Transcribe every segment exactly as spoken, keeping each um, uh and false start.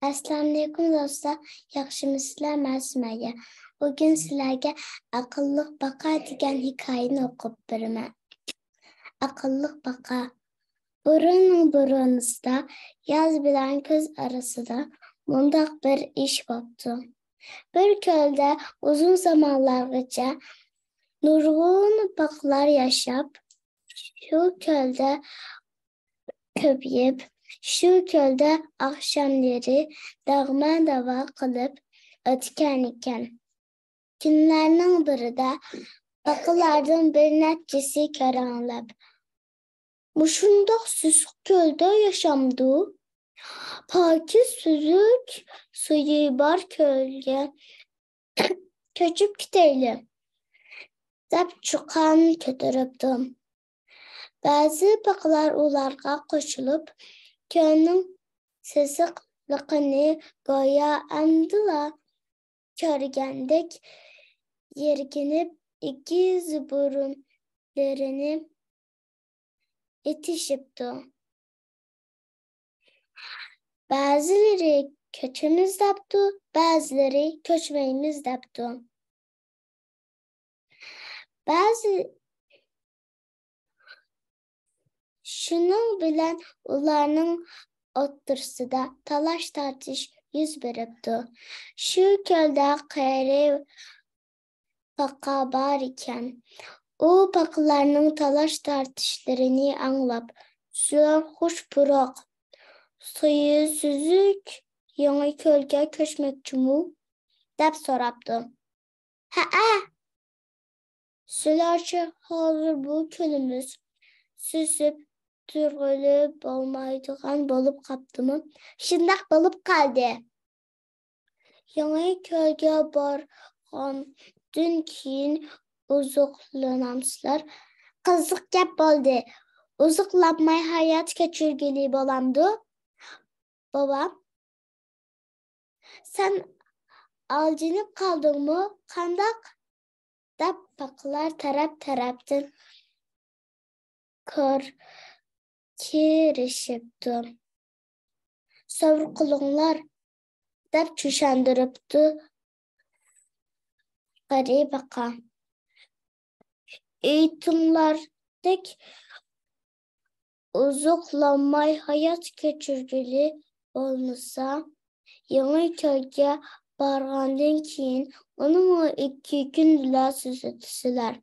ئەسسالامۇئەلەيكۇم دوستلار، ياخشىمۇسىلەر؟ مەن سۈمەييە. بۈگۈن سىلەرگە ئەقىللىق باقا دېگەن ھېكايىنى ئوقۇپ بېرىمەن. ئەقىللىق باقا. بۇرۇننىڭ بۇرۇنىسىدا ياز بىلەن كۈز ئارىسىدا مۇنداق بىر ئىش بوپتۇ. بىر كۆلدە ئۇزۇن زامانلارغىچە نۇرغۇن باقىلار ياشاپ، شۇ كۆلدە كۆپىيىپ، شۇ كۆلدە ئاخشاملىرى دەغمە داۋا قىلىپ ئۆتكەنىكەن. كۈنلەرنىڭ بىرىدە باقىلاردىن بىر نەچچىسى كۆرەڭلەپ، مۇشۇنداق سېسىق كۆلدە ياشامدۇ؟ پاكىز سۈزۈك سۈيى بار كۆلگە كۆچۈپ كېتەيلى، دەپ چۇقان كۆتۈرۈپتۇ. بەزى باقىلار ئۇلارغا قوشۇلۇپ، كۆلنىڭ سېسىقلىقىنى گويا ئەمدىلا كۆرگەندەك يىرگىنىپ، ئېگىز بۇرۇنلىرىنى ئېتىشىپتۇ. بەزىلىرى كۆچىمىز دەپتۇ، بەزىلىرى كۆچمەيمىز دەپتۇ. بەزى، شۇنىڭ بىلەن ئۇلارنىڭ ئوتتۇرىسىدا تالاش-تارتىش يۈز بېرىپتۇ. شۇ كۆلدە قېرى باقا بار ئىكەن. ئۇ باقىلارنىڭ تالاش-تارتىشلىرىنى ئاڭلاپ، «سىلەر خۇش پۇراق، سۈيى سۈزۈك يېڭى كۆلگە كۆچمەكچىمۇ؟» دەپ سوراپتۇ. «ھەئە.» «سىلەرچە، ھازىر بۇ كۆلىمىز سۈسۈپ تۇرغىلى بولمايدىغان بولۇپ قاپتىمۇ؟» «شۇنداق بولۇپ قالدى.» «يېڭى كۆلگە بارغاندىن كېيىن ئوزۇقلىنامسىلەر؟» «قىزىق گەپ بولدى. ئوزۇقلانماي ھايات كەچۈرگىلى بولامدۇ؟» «بوۋام، سەن ئالجىنىپ قالدىڭمۇ، قانداق؟» دەپ باقىلار تەرەپ-تەرەپتىن كوركىرىشىپتۇ. «سەۋر قىلىڭلار» دەپ چۈشەندۈرۈپتۇ قېرى باقا. «ئېيتىڭلار، تېخى ئوزۇقلانماي ھايات كەچۈرگىلى بولمىسا، يېڭى كۆلگە بارغاندىن كېيىن ئۇنىمۇ ئىككى كۈندىلا سۈزىتىسىلەر.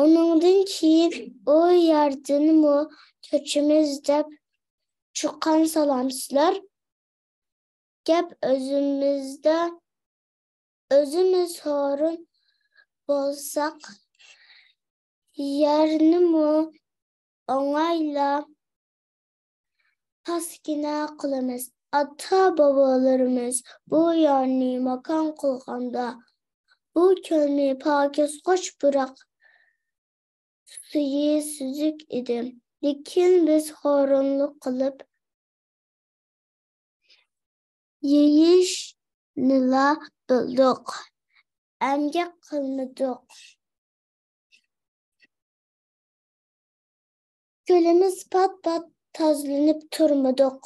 ئۇنىڭدىن كېيىن ئۇ يەردىنمۇ كۆچىمىز دەپ چۇقان سالامسىلەر. گەپ ئۆزىمىزدە، ئۆزىمىز ھۇرۇن بولساق، يەرنىمۇ ئوڭايلا پاسكىنا قىلىمىز. ئاتا-بوۋىلىرىمىز بۇ يەرنى ماكان قىلغاندا، بۇ كۆلنى پاكىز، خۇش پۇراق، سۈيى سۈزۈك ئىدى. لېكىن بىز ھۇرۇنلۇق قىلىپ، يېيىشنىلا بىلدۇق، ئەمگەك قىلمىدۇق. كۆلىمىز پات-پات تازىلىنىپ تۇرمىدۇق.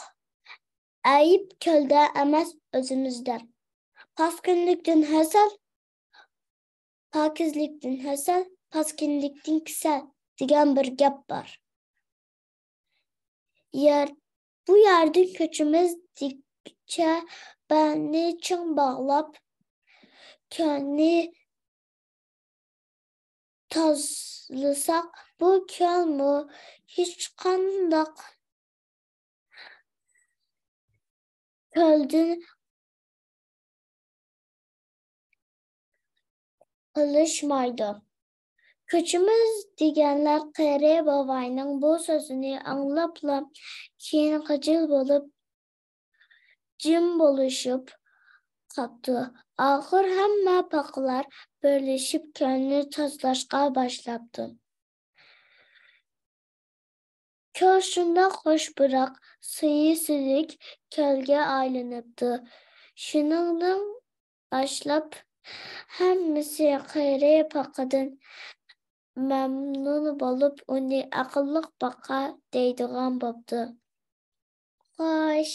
ئەيىب كۆلدە ئەمەس، ئۆزىمىزدە. پاسكىنىلىكتىن ھەسەل، پاكىزلىكتىن ھەسەل، پاسكىنىلىكتىن كېسەل دېگەن بىر گەپ بار. يەر، بۇ يەردىن كۆچىمىز دېگۈچە بەلنى چىڭ باغلاپ، كۆلنى تازىلىساق، بۇ كۆلمۇ ھېچقانداق كۆلدىن قېلىشمايدۇ. كۆچىمىز دېگەنلەر قېرى بوۋاينىڭ بۇ سۆزىنى ئاڭلاپلا، كېيىن خىجىل بولۇپ، جىم بولۇشۇپ قاپتۇ. ئاخىر ھەممە باقىلار بىرلىشىپ كۆلنى تازىلاشقا باشلاپتۇ. كۆل شۇنداق خۇش پۇراق، سۈيى سۈزۈك كۆلگە ئايلىنىپتۇ. شۇنىڭدىن باشلاپ ھەممىسى قېرى باقىدىن مەمنۇن بولۇپ، ئۇنى ئەقىللىق باقا دەيدىغان بوپتۇ. خوش،